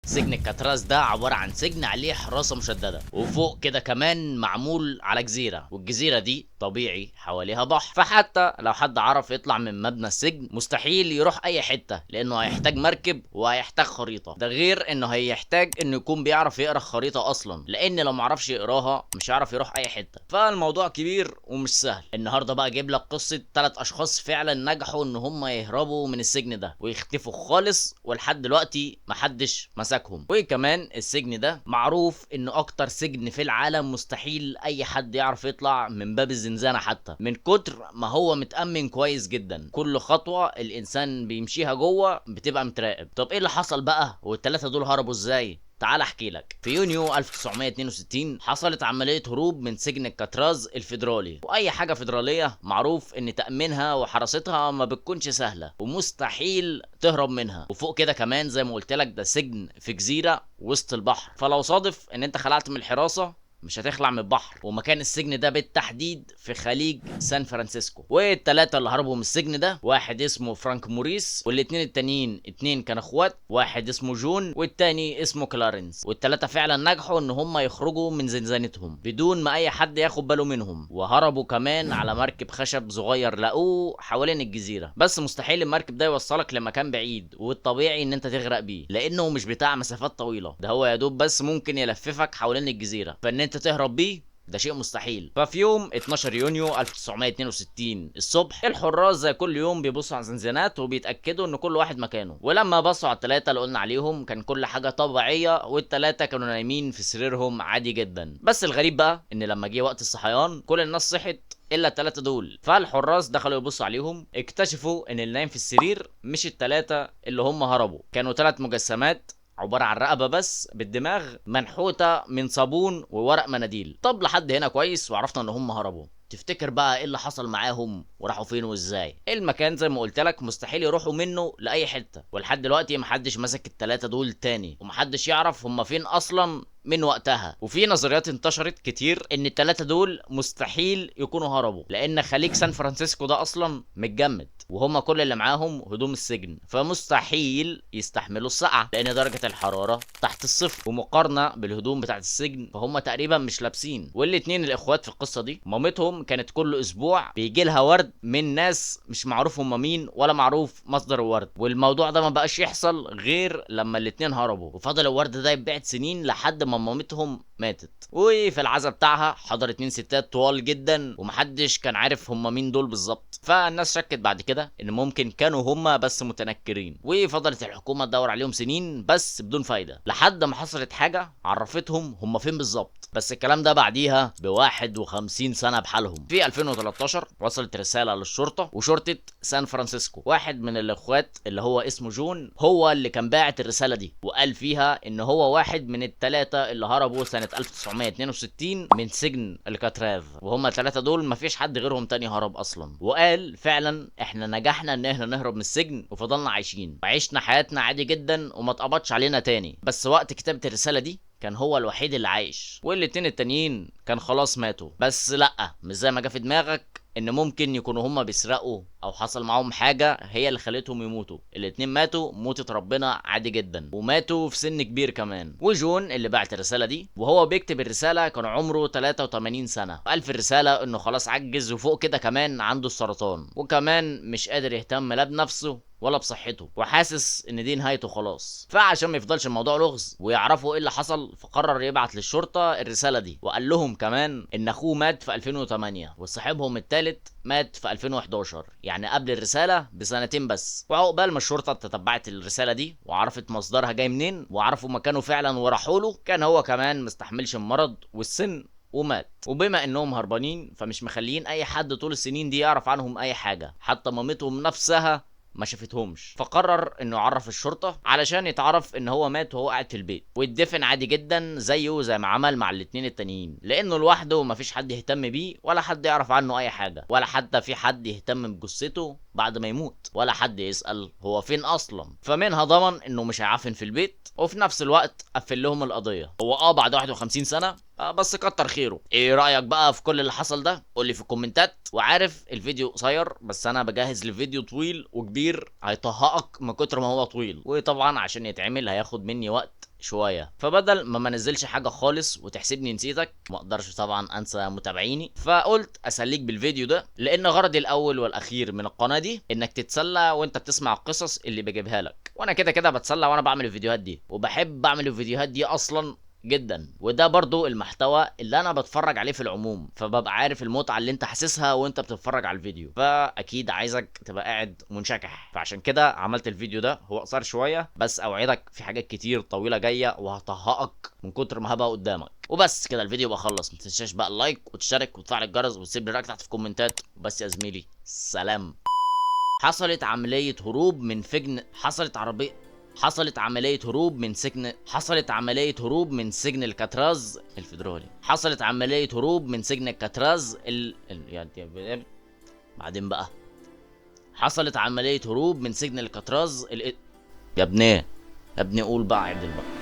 سجن الكاتراز ده عبارة عن سجن عليه حراسة مشددة، وفوق كده كمان معمول على جزيرة، والجزيرة دي طبيعي حواليها بحر، فحتى لو حد عرف يطلع من مبنى السجن مستحيل يروح اي حتة، لانه هيحتاج مركب وهيحتاج خريطة. ده غير انه هيحتاج انه يكون بيعرف يقرا الخريطة اصلا، لان لو معرفش يقراها مش هيعرف يروح اي حتة. فالموضوع كبير ومش سهل. النهاردة بقى اجيب لك قصة 3 اشخاص فعلا نجحوا ان هم يهربوا من السجن ده ويختفوا خالص، ولحد دلوقتي محدش مسكهم. وكمان السجن ده معروف انه اكتر سجن في العالم مستحيل اي حد يعرف يطلع من باب الزنزانة حتى، من كتر ما هو متأمن كويس جدا، كل خطوة الانسان بيمشيها جوه بتبقى متراقب. طب ايه اللي حصل بقى والتلاتة دول هربوا ازاي؟ تعال احكي لك. في يونيو 1962 حصلت عملية هروب من سجن الكاتراز الفيدرالي، واي حاجة فيدرالية معروف ان تأمينها وحراستها ما بتكونش سهلة ومستحيل تهرب منها. وفوق كده كمان زي ما قلت لك ده سجن في جزيرة وسط البحر، فلو صادف ان انت خلعت من الحراسة مش هتخلع من البحر. ومكان السجن ده بالتحديد في خليج سان فرانسيسكو. والتلاتة اللي هربوا من السجن ده واحد اسمه فرانك موريس، والاتنين التانيين اتنين كانوا اخوات، واحد اسمه جون والتاني اسمه كلارنس. والتلاتة فعلا نجحوا ان هم يخرجوا من زنزانتهم بدون ما اي حد ياخد باله منهم، وهربوا كمان على مركب خشب صغير لقوه حوالين الجزيرة. بس مستحيل المركب ده يوصلك لمكان بعيد، والطبيعي ان انت تغرق بيه لانه مش بتاع مسافات طويلة، ده هو يا دوب بس ممكن يلففك حوالين الجزيرة، فان انت تهرب بيه ده شيء مستحيل. ففي يوم 12 يونيو 1962 الصبح الحراس زي كل يوم بيبصوا على الزنزانات وبيتاكدوا ان كل واحد مكانه، ولما بصوا على الثلاثة اللي قلنا عليهم كان كل حاجة طبيعية، والثلاثة كانوا نايمين في سريرهم عادي جدا. بس الغريب بقى ان لما جه وقت الصحيان كل الناس صحت الا الثلاثة دول. فالحراس دخلوا يبصوا عليهم، اكتشفوا ان اللي نايم في السرير مش الثلاثة اللي هم هربوا، كانوا 3 مجسمات عبارة عن رقبة بس بالدماغ منحوتة من صابون وورق مناديل. طب لحد هنا كويس وعرفنا ان هم هربوا. تفتكر بقى ايه اللي حصل معاهم وراحوا فين وازاي؟ المكان زي ما قلت لك مستحيل يروحوا منه لاي حتة، ولحد دلوقتي محدش مسك التلاتة دول تاني، ومحدش يعرف هم فين اصلا من وقتها. وفي نظريات انتشرت كتير ان التلاتة دول مستحيل يكونوا هربوا، لان خليج سان فرانسيسكو ده اصلا متجمد، وهما كل اللي معاهم هدوم السجن، فمستحيل يستحملوا السقعة لان درجة الحرارة تحت الصفر، ومقارنة بالهدوم بتاعت السجن فهم تقريبا مش لابسين. والاتنين الاخوات في القصة دي مامتهم كانت كل اسبوع بيجي لها ورد من ناس مش معروف هم مين ولا معروف مصدر الورد، والموضوع ده ما بقاش يحصل غير لما الاتنين هربوا، وفضل الورد ده يتبعت سنين لحد ما مامتهم ماتت. وفي العزا بتاعها حضر 2 ستات طوال جدا ومحدش كان عارف هم مين دول بالظبط، فالناس شكت بعد كده ان ممكن كانوا هم بس متنكرين، وفضلت الحكومة تدور عليهم سنين بس بدون فايده، لحد ما حصلت حاجة عرفتهم هم فين بالظبط. بس الكلام ده بعديها ب 51 سنة بحالهم. في 2013 وصلت رسالة للشرطة وشرطه سان فرانسيسكو، واحد من الاخوات اللي هو اسمه جون هو اللي كان باعت الرسالة دي، وقال فيها ان هو واحد من الثلاثة اللي هربوا سنة 1962 من سجن الكاتراز، وهم الثلاثة دول مفيش حد غيرهم تاني هرب اصلا. وقال فعلا احنا نجحنا ان احنا نهرب من السجن وفضلنا عايشين وعشنا حياتنا عادي جدا وما اتقبضش علينا تاني. بس وقت كتابه الرسالة دي كان هو الوحيد اللي عايش، والاتنين التانيين كان خلاص ماتوا. بس لا، مش زي ما جه في دماغك ان ممكن يكونوا هما بيسرقوا او حصل معاهم حاجة هي اللي خلتهم يموتوا، الاتنين ماتوا موتة ربنا عادي جدا، وماتوا في سن كبير كمان. وجون اللي بعت الرسالة دي وهو بيكتب الرسالة كان عمره 83 سنة، قال في الرسالة انه خلاص عجز، وفوق كده كمان عنده السرطان، وكمان مش قادر يهتم لا بنفسه ولا بصحته، وحاسس ان دي نهايته خلاص. فعشان ما يفضلش الموضوع لغز ويعرفوا ايه اللي حصل، فقرر يبعت للشرطة الرسالة دي، وقال لهم كمان ان اخوه مات في 2008 وصاحبهم الثالث مات في 2011، يعني قبل الرسالة بسنتين بس. وعقبال ما الشرطة تتبعت الرسالة دي وعرفت مصدرها جاي منين وعرفوا مكانه فعلا وراحوا له، كان هو كمان مستحملش المرض والسن ومات. وبما انهم هربانين فمش مخليين اي حد طول السنين دي يعرف عنهم اي حاجة، حتى مامتهم نفسها ما شافتهمش. فقرر انه يعرف الشرطة علشان يتعرف ان هو مات وهو قاعد في البيت، ويتدفن عادي جدا زيه زي ما عمل مع الاتنين التانيين، لانه لوحده مفيش حد يهتم بيه ولا حد يعرف عنه اي حاجة، ولا حتى في حد يهتم بجثته بعد ما يموت، ولا حد يسأل هو فين اصلا. فمنها ضمن انه مش هيعفن في البيت، وفي نفس الوقت قفل لهم القضية. هو بعد 51 سنة بس كتر خيره. ايه رايك بقى في كل اللي حصل ده؟ قول لي في الكومنتات. وعارف الفيديو قصير بس انا بجهز لفيديو طويل وكبير هيطهقك من كتر ما هو طويل، وطبعا عشان يتعمل هياخد مني وقت شوية، فبدل ما انزلش حاجة خالص وتحسبني نسيتك، ما اقدرش طبعا انسى متابعيني، فقلت اسليك بالفيديو ده، لان غرضي الاول والاخير من القناة دي انك تتسلى وانت بتسمع القصص اللي بجيبها لك، وانا كده كده بتسلى وانا بعمل الفيديوهات دي، وبحب اعمل الفيديوهات دي اصلا جدا، وده برضو المحتوى اللي انا بتفرج عليه في العموم، فببقى عارف المتعة اللي انت حاسسها وانت بتتفرج على الفيديو، فاكيد عايزك تبقى قاعد منشكح، فعشان كده عملت الفيديو ده. هو قصير شوية بس اوعدك في حاجات كتير طويلة جاية وهطهقك من كتر ما هبقى قدامك. وبس كده الفيديو بقى خلص، ما تنساش بقى ال like وتشترك وتفعل الجرس وتسيب لي رايك تحت في الكومنتات. وبس يا زميلي، سلام. حصلت عملية هروب من سجن، حصلت عربية، حصلت عملية هروب من سجن، حصلت عملية هروب من سجن الكاتراز الفيدرالي، حصلت عملية هروب من سجن الكاتراز ال... بعدين بقى حصلت عملية هروب من سجن الكاتراز يا ابني يا ابني قول بقى عدل بقى.